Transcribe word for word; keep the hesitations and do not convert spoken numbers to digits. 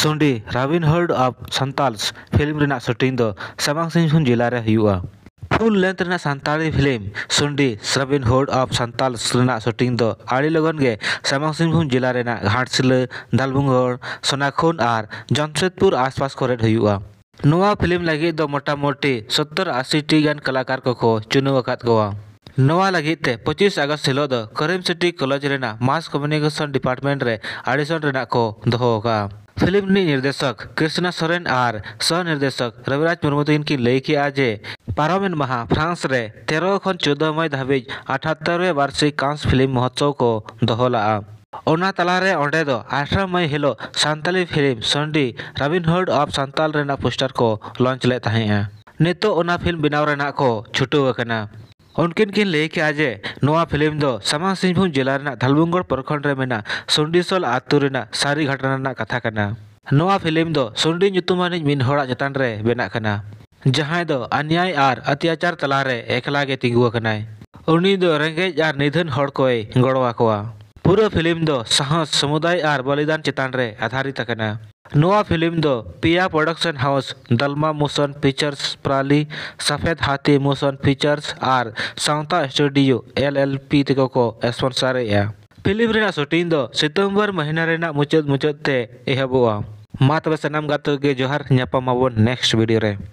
ᱥᱩᱱᱰᱤ Robin Hood of Santals film ᱨᱮᱱᱟᱜ shooting ᱫᱚ ᱥᱟᱢᱟᱝ ᱥᱤᱝᱵᱷᱩᱢ ᱡᱮᱞᱟ ᱨᱮ ᱦᱩᱭᱩᱜᱼᱟ᱾ ᱯᱷᱩᱞ ᱞᱮᱱᱛᱷ ᱨᱮᱱᱟᱜ Santali film ᱥᱩᱱᱰᱤ Robin Hood of Santals ᱨᱮᱱᱟᱜ ᱥᱩᱴᱤᱝ ᱫᱚ ᱟᱹᱰᱤ ᱞᱚᱜᱚᱱ ᱜᱮ ᱥᱟᱢᱟᱝ ᱥᱤᱝᱵᱷᱩᱢ ᱡᱮᱞᱟ ᱨᱮᱱᱟᱜ ᱜᱷᱟᱴᱥᱤᱞᱟᱹ, ᱫᱷᱟᱞᱵᱷᱩᱝᱜᱚᱲ, ᱥᱳᱱᱟᱠᱷᱩᱱ ᱟᱨ ᱡᱟᱢᱥᱮᱫᱽᱯᱩᱨ ᱟᱥᱯᱟᱥ ᱠᱚᱨᱮᱫ ᱦᱩᱭᱩᱜᱼᱟ᱾ ᱱᱚᱣᱟ ᱯᱷᱤᱞᱢ ᱞᱟᱹᱜᱤᱫ ᱫᱚ ᱢᱚᱴᱟᱢᱩᱴᱤ ᱥᱚᱛᱛᱚᱨ ᱟᱥᱤ ᱴᱤ ᱜᱟᱱ ᱠᱟᱞᱟᱠᱟᱨ ᱠᱚᱠᱚ ᱪᱩᱱᱟᱹᱣ ᱟᱠᱟᱫ ᱠᱚᱣᱟ᱾ ᱱᱚᱣᱟ ᱞᱟᱹᱜᱤᱫ ᱛᱮ ᱯᱚᱸᱪᱤᱥ ᱟᱜᱚᱥᱴ ᱦᱤᱞᱳᱜ ᱫᱚ ᱠᱚᱨᱤᱢ ᱥᱤᱴᱤ ᱠᱚᱞᱮᱡᱽ ᱨᱮᱱᱟᱜ ᱢᱟᱥ ᱠᱚᱢᱭᱩᱱᱤᱠᱮᱥᱚᱱ ᱰᱤᱯᱟᱨᱴᱢᱮᱱᱴ ᱨᱮ ᱚᱰᱤᱥᱚᱱ ᱨᱮᱱᱟᱜ ᱠᱚ ᱫᱚᱦᱚ ᱟᱠᱟᱫᱼᱟ᱾ ᱯᱷᱤᱞᱢ ᱨᱤᱱᱤᱡ ᱱᱤᱨᱫᱮᱥᱚᱠ ᱠᱨᱤᱥᱱᱟ ᱥᱚᱨᱮᱱ ᱟᱨ ᱥᱚᱦ ᱱᱤᱨᱫᱮᱥᱚᱠ ᱨᱚᱵᱤᱨᱟᱡᱽ ᱢᱩᱨᱢᱩ ᱛᱟᱹᱠᱤᱱ ᱠᱤᱱ ᱞᱟᱹᱭ ᱠᱮᱫᱼᱟ ᱡᱮ ᱯᱟᱨᱚᱢᱮᱱ ᱢᱟᱦᱟ ᱯᱷᱨᱟᱱᱥ ᱨᱮ ᱛᱮᱨᱚ ᱠᱷᱚᱱ ᱪᱳᱫᱽᱫᱚ ᱢᱟᱹᱭ ᱫᱷᱟᱹᱵᱤᱡ ᱟᱴᱷᱟᱛᱛᱚᱨ ᱨᱮ ᱵᱟᱨᱥᱤᱠ ᱠᱟᱱᱥ ᱯᱷᱤᱞᱢ ᱢᱚᱦᱚᱛᱥᱚᱵᱽ ᱠᱚ ᱫᱚᱦᱚ ᱞᱟᱜᱼᱟ᱾ ᱚᱱᱟ ᱛᱟᱞᱟᱨᱮ ᱚᱸᱰᱮ ᱫᱚ ᱟᱴᱷᱨᱚ ᱢᱟᱹᱭ ᱦᱤᱞᱳᱜ ᱥᱟᱱᱛᱟᱞᱤ ᱯᱷᱤᱞᱢ ᱥᱚᱱᱰᱤ ᱨᱟᱵᱤᱱ ᱦᱩᱰ ᱚᱯᱷ ᱥᱟᱱᱛᱟᱞ ᱨᱮᱱᱟᱜ ᱯᱳᱥᱴᱟᱨ ᱠᱚ ᱞᱚᱧᱪ ᱞᱮᱫ ᱛᱟᱦᱮᱸᱫᱼᱟ᱾ ᱱᱤᱛᱚᱜ ᱚᱱᱟ ᱯᱷᱤᱞᱢ ᱵᱮᱱᱟᱣ ᱨᱮᱱᱟᱜ ᱠᱚ ᱪᱷᱩᱴᱟᱹᱣ ᱟᱠᱟᱱᱟ᱾ ᱩᱱᱠᱤᱱ ᱠᱤᱱ ᱞᱟᱹᱭ ᱠᱮᱫᱼᱟ ᱡᱮ ᱱᱚᱣᱟ ᱯᱷᱤᱞᱢ ᱫᱚ ᱥᱟᱢᱟᱝ ᱥᱤᱝᱵᱷᱩᱢ ᱡᱮᱞᱟ ᱨᱮᱱᱟᱜ ᱫᱷᱟᱞᱵᱩᱝᱜᱚᱲ ᱯᱨᱚᱠᱷᱚᱸᱰ ᱨᱮ ᱢᱮᱱᱟᱜ ᱥᱩᱱᱰᱤᱥᱳᱞ ᱟᱹᱛᱩ ᱨᱮᱱᱟᱜ ᱥᱟᱹᱨᱤ ᱜᱷᱚᱴᱚᱱᱟ ᱨᱮᱱᱟᱜ ᱠᱟᱛᱷᱟ ᱠᱟᱱᱟ᱾ ᱱᱚᱣᱟ ᱯᱷᱤᱞᱢ ᱫᱚ ᱥᱩᱱᱰᱤ ᱧᱩᱛᱩᱢᱟᱱᱤᱡ ᱢᱤᱫ ᱦᱚᱲᱟᱜ ᱪᱮᱛᱟᱱ ᱨᱮ ᱵᱮᱱᱟᱜ ᱠᱟᱱᱟ, ᱡᱟᱦᱟᱸᱭ ᱫᱚ ᱚᱱᱱᱭᱟᱭ ᱟᱨ ᱚᱛᱛᱟᱪᱟᱨ ᱛᱟᱞᱟᱨᱮ ᱮᱠᱞᱟ ᱜᱮ ᱛᱤᱸᱜᱩ ᱟᱠᱟᱱᱟᱭ᱾ ᱩᱱᱤ ᱫᱚ ᱨᱮᱸᱜᱮᱡ ᱟᱨ ᱱᱤᱫᱷᱟᱹᱱ ᱦᱚᱲ ᱠᱚᱭ ᱜᱚᱲᱚ ᱟᱠᱚᱣᱟ᱾ ᱯᱩᱨᱟᱹ ᱯᱷᱤᱞᱢ ᱫᱚ ᱥᱟᱦᱚᱥ, ᱥᱚᱢᱩᱫᱟᱭ ᱟᱨ ᱵᱚᱞᱤᱫᱟᱱ ᱪᱮᱛᱟᱱ ᱨᱮ ᱟᱫᱷᱟᱨᱤᱛ ᱟᱠᱟᱱᱟ᱾ ᱱᱚᱣᱟ ᱯᱷᱤᱞᱢ ᱫᱚ ᱯᱮᱭᱟ production house, ᱫᱟᱞᱢᱟ motion Pictures ᱯᱨᱟᱞᱤ, ᱥᱟᱯᱷᱮᱫ ᱦᱟᱛᱤ motion Pictures ᱟᱨ ᱥᱟᱶᱛᱟ ᱥᱴᱩᱰᱤᱭᱳ, ᱮᱞ ᱮᱞ ᱯᱤ, ᱛᱮᱠᱚ ᱠᱚ ᱥᱯᱚᱱᱥᱟᱨ ᱮᱫᱼᱟ᱾ ᱯᱷᱤᱞᱢ ᱨᱮᱱᱟᱜ ᱥᱩᱴᱤᱝ ᱫᱚ ᱥᱤᱛᱚᱢᱵᱚᱨ ᱢᱟᱹᱦᱱᱟᱹ ᱨᱮᱱᱟᱜ ᱢᱩᱪᱟᱹᱫ ᱢᱩᱪᱟᱹᱫ ᱛᱮ ᱮᱦᱚᱵᱚᱜᱼᱟ᱾ ᱢᱟ ᱛᱚᱵᱮ ᱥᱟᱱᱟᱢ ᱜᱟᱛᱮ ᱜᱮ ᱡᱚᱦᱟᱨ, ᱧᱟᱯᱟᱢ ᱟᱵᱚᱱ ᱱᱮᱠᱥᱴ ᱵᱷᱤᱰᱤᱭᱳ ᱨᱮ᱾